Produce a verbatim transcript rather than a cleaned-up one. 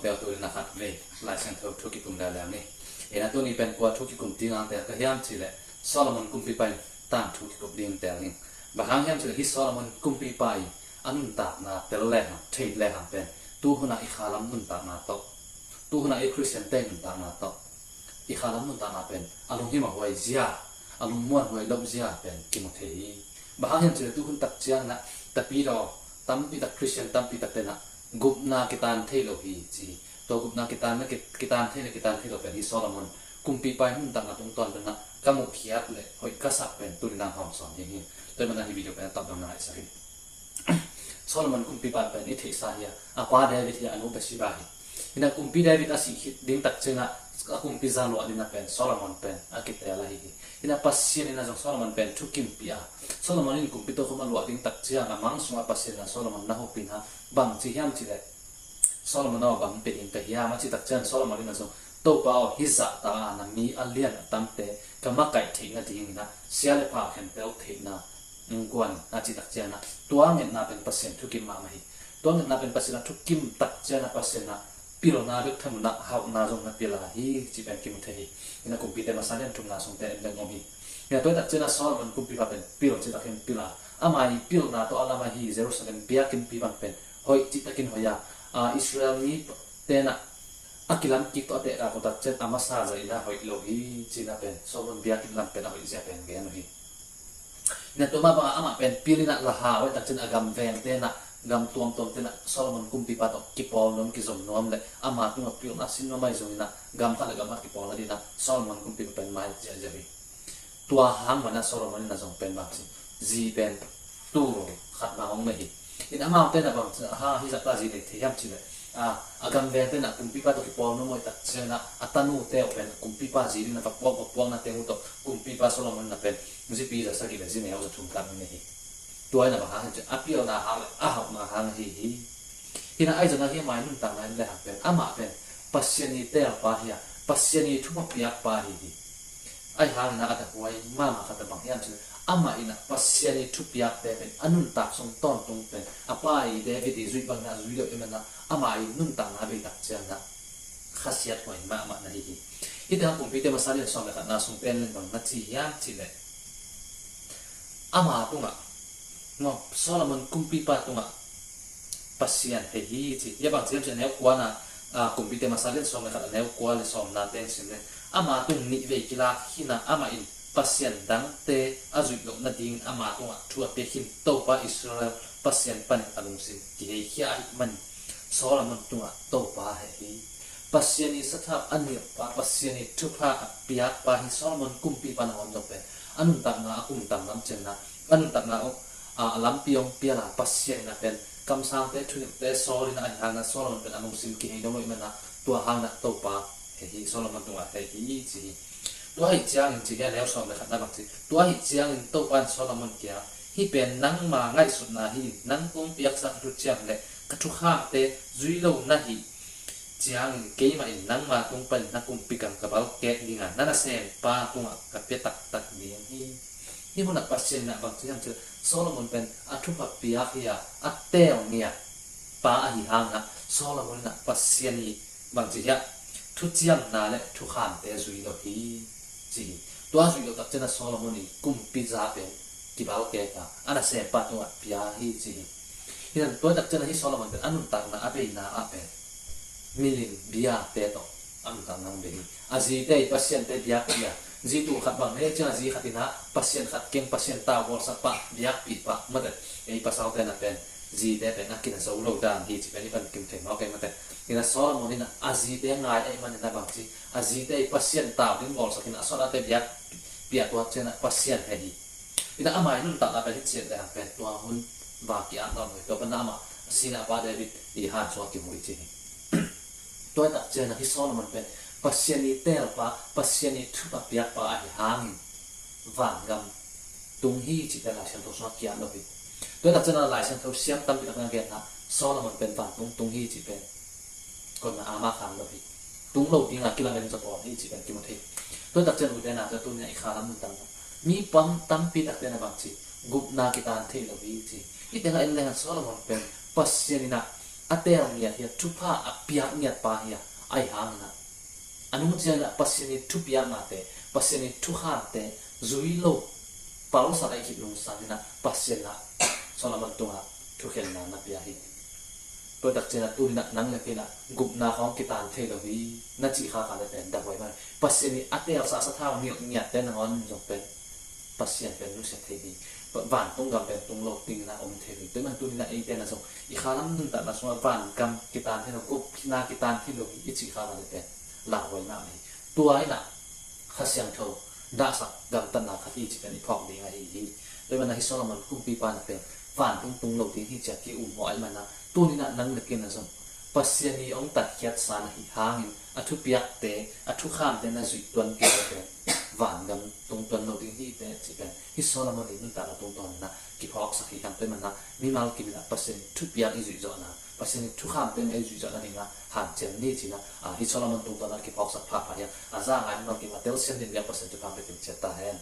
Tel tu in a khat vei Lai Siangtho thu kikum leuleu ni. Ina tuni pen kua thu kikum ding a tel ka hiam cih leh Solomon kumpipa in tangthu kikum ding tel ning. Bang hang hiam cih leh hih Solomon kumpipa in a nuntakna tel lehang, thei lehang pen tu hunah i khalam nuntakna tawh, tu hunah i Khristiante nuntakna tawh, i khalam nuntakna pen a lunghimawh huai zia, a lungmuan huai lo zia pen kimu thei hi. Bang hang hiam cih leh tu hun tak ciangin ah tapidaw tampi tak, Khristian tampi tak tenah gupna kitan thei lo hi ci hi. Tua gupna kitan, kitan thei le kitan thei lo pen hih Solomon kumpipa i nuntakna tungtawn penah ka muhkhiat le hoih ka sak pen tuni nang hawm sawn ding hi. Tua hi manah hih video pen a tawp dong na ngaihsak hi. Solomon kumpipa pen i theihsa hi a, a pa David hi a, a nu Bathsheba hi. Ina kumpi David a sih khit ding tak ciangah a kumpi za luah dingah pen Solomon pen a kitel ahi hi. Ina Pasian ina zong Solomon pen thukimpih a, Solomon in kumpi tokhom a luah ding tak ciang a mang sungah Pasian ina Solomon na hopih a, bang ci hiam cih leh Solomon aw, bang pia ding ka hiam a cih tak ciang Solomon ina zong, Topa aw, hih zahta a na mi a lian a tamte ka makaih theih nadingin ah sia le pha khempeuh theihna ung kuan a cih tak ciangin ah tua ngetna pen Pasian thukim mahmah hi. Tua ngetna pen Pasian a thukim tak ciangin ah Pasian a pilna bek tham lo in ah hauhna zong na pia lai hi cih pen kimu thei hi. Ina kumpite masa lian thumna sungte en deng om hi. Ina tua hi tak ciangin ah Solomon kumpipa pen pil cih takin pil a, ama i pilna tawh a lam ahi Jerusalem biakinnpi bang pen hoih cih takin hoih a, a, Israel mite in ah a kilam kik tawh a tehtak uh tak ciang a masa zah in ah hoih lo hi cih in ah pen Solomon biakinn lam pen a hoih zia pen gen uh hi. Ina tua mah bangah amah pen pil in ah la hau a, tak ciang a gam vengte in ah, gam tuamtuamte in ah Solomon kumpipa tawh kipawl nuam, kizom nuam le ama tungah pilna sin nuam ahi zongin ah gam khat le gam khat kipawlna dingin ah Solomon kumpipa pen mai ziahziah hi. Tua hang manah Solomon in a zong pen bang ci, zi pen tul khat bang hong nei hi. In amaute na bang ci, ha, hih zahta zi nei thei hiam cih leh, a, a gam vengte na kumpipa tawh kipawl nuam uh tak ciangin ah a tanute uh pen kumpipa zi ding na va puak, va puakna teng uh tawh kumpipa Solomon na pen zipi za sagih le zi neu za thum tak nei hi. Tua in ah bang hang hiam cih leh a pilna hang le a hauhna hang ahi hi. Hi in ah ahi zongin ah hih mai nuntakna en lehang pen amah pen Pasian i teelpa hi a, Pasian i thupha piakpa ahi hi. Ahi hangin ah a dak huai mahmah khat a bang hiam cih leh amah in ah Pasian i thupiakte pen a nuntak sung tawntung pen a pa i David i zuih bangin ah zui lo i hih manah amah i nuntakna bei tak ciangin ah khasiat huai mahmah na hi hi. Hih tengah Kumpite masa lian sawm le khatna sungte en leng bang na ci hiam cih leh ama tungah, maw, Solomon kumpipa tungah Pasian hei hi ci. Hia bang ci hiam cih leh a neu kuana, a, Kumpite masa lian sawm le khat a neu kua le sawmna teng sim leng, ama tung nih vei kilak hi in ah amah in pasian dangte a zuih loh nadingin ama tungah thu a pia khin Topa Israel Pasian panin a lungsim kiheikhia ahih manin Solomon tungah Topa hei hi. Pasian i sathau a nilhpa, Pasian i thupha a piakpa hi. Solomon kumpipa nangawn zong pen a nuntakna a kum danglam ciangin ah a nuntakna a, a lampi hong pial a, Pasian in ah pen kamsangte, thunilhte sawl in ah, ahi hangin ah Solomon pen a lungsim kihei dong lo i hih manah tua hangin ah Topa hei hi, Solomon tungah hei hi ci hi. Tua ahih ciangin ci hi a, neu sawm le khatna bang ci, tua ahih ciangin Topa in Solomon kiang, hih pen nangma ngaihsutna hi in, nang kong piaksa ka thuciam le ka thukhamte zui lo na hih ciangin keimah in nangma tung panin na kumpi gam ka balkek ding a, na nasempa tungah ka pia taktak ding hi. Hih munah Pasian in ah bang ci hiam cih leh Solomon pen a thupha piak hi a, a teel ngiat pa ahi hangin ah Solomon in ah Pasian i bang ci hiam, thuciamna le thukhamte zui lo hi ci hi. Tua zui lo tak ciangin ah Solomon i kumpi za pen kibalkek a, a nasempa tungah pia hi ci hi. Hi in ah tua tak ciangin ah hih Solomon pen a nuntakna a beina ah pen milim biate tawh a nuntakna hong bei hi. A zite i pasiante biakpih a, zi tul khat bang nei ciang a zi khat in ah pasian khat keng, pasian tau bawlsak pah, biakpih pah, mate, ei pasalte na pen zite pen a kina zo lo dan hi ci pen i pan kim thei mawk ei, mate. Hi in ah Solomon in ah a zite ngai ahih manin ah bang ci, a zite i pasian tau ding bawlsak in ah a sawt ate biakpih a, tua ciangin ah Pasian hei hi. Hi in ah ama i nuntakna pen hih ciat le hang pen tua hun va ki-at nawn lo hi. Tua pan ah amah a sihna pa David i hansuah kimu hi ci hi. Tua hi tak ciangin ah hih Solomon pen Pasian i teelpa, Pasian i thupha piakpa ahi hangin vangam tung hi cih pen Lai Siangtho sungah ki-at lo hi. Tua hi tak ciangin ah Lai Siangtho siam tampi tak na genna Solomon pen vantung tung hi cih pen kotna ama khang lo hi. Tung lo ding a kilamen zaw pawl hi cih pen kimu thei. Tua hi tak ciangin ute naute, tuni a i khalam nuntakna mi pam tampi takte na bang ci, gupna kitan thei lo hi ci. Hih tengah en leng ah Solomon pen Pasian in ah a teel ngiat hi a, thupha a piak ngiat pa hi a, ahi hangin ah a nung ciangin ah Pasian ii thupiaknate, Pasian ii thukhamte zui lo palsat ahih khit nungsangin ah Pasian ah Solomon tungah thukhenna na pia hi. Tua tak ciangin ah tuni-in ah nang le kei in ah gupna khawng kitan thei lo hi na cih khak a leh pen dak huai mah hi. Pasian ii a teelsa sathau nilh ngiatte nangawn in zong pen Pasian pen nusia thei hi. Vantung gam pen tung lo dingin ah om thei hi. Tua ahih manin tuni-in ah eite in ah zong i khalam nuntakna sungah vangam kitan thei lo, gupna kitan thei lo hi i cih khak a leh pen lauhuai mah hi. Tua in ah Kha Siangtho dahsak gamtatna khat hi cih pen i phawk ding ahi hi. Tua ahih manin ah hih Solomon kumpipa in ah pen vantung tung lo ding hi ci-a ki-ummawh ahih manin ah tuni-in ah nang le kei in ah zong Pasian ii hong tatkhiatsa na hih hangin a thupiakte, a thukhamte na zuih tuan kei leh pen vangam tung tuan lo ding hi teh cih pen hih Solomon ii nuntakna tungtawnin ah kiphawksak hi hang. Tua ahih manin ah mimal kim in ah Pasian ii thupiak i zuih zawhna, Pasian ii thukhamte i zuih zawh nadingin ah hanciam ni ci-in ah, ah, hih Solomon tungtawnin ah kiphawksak phapha hi hang. A za ngai mimal kim a telsiam ding biak Pasian thupha hong pia kim ciat ta hen.